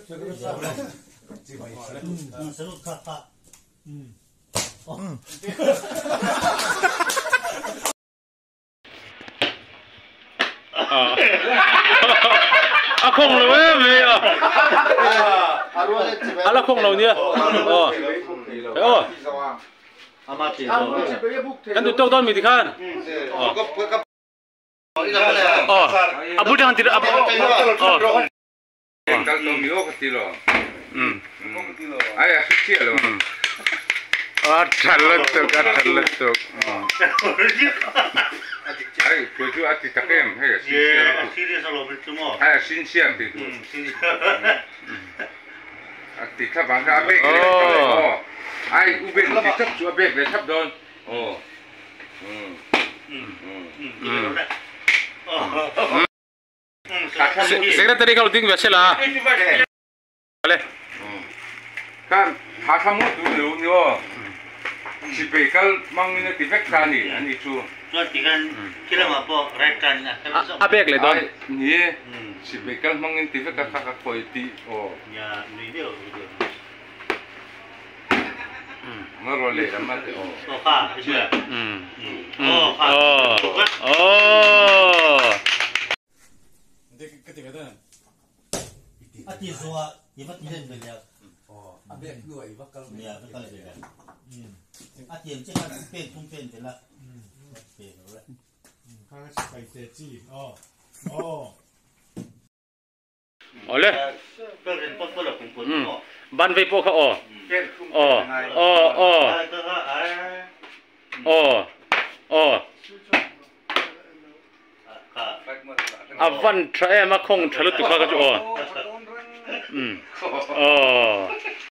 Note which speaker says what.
Speaker 1: A khawng lo em mai a. A la khawng lo nia. Aw. Aw. Kan duh tawk dawn mi tikhan. Aw. Aw. A bul tang tir a. Aw.
Speaker 2: Kal to mi o ka ti lo. Ai a si chiah lo.
Speaker 1: A tha lutuk a tha lutuk.
Speaker 2: Ai kei chu a ti tak em hei a sincere lutuk. Ai a sincere ti tur. A ti thlap ang kha a bek leh thlap leh aw. Ai u ben ti thlap chu a bek leh thlap dawn. Aw.
Speaker 1: Secretary kha lo ding ve sela. Le.
Speaker 2: Kan tha tha mu tu lu ni aw. Sipei kal mang in a ti vek ta ni ani chu.
Speaker 3: Chuan ti khan khilamah pawh right turn a
Speaker 1: A bek leh dawn.
Speaker 2: Ni e. Sipei kal hmang in ti vek a kha ka khawi ti aw.
Speaker 3: Nia nui deuh deuh.
Speaker 1: Awle. Ban vei pawh kha aw. Aw. Aw aw. Aw. Aw. A van tha em a khawng tha lutuk kha ka chu aw. Aw.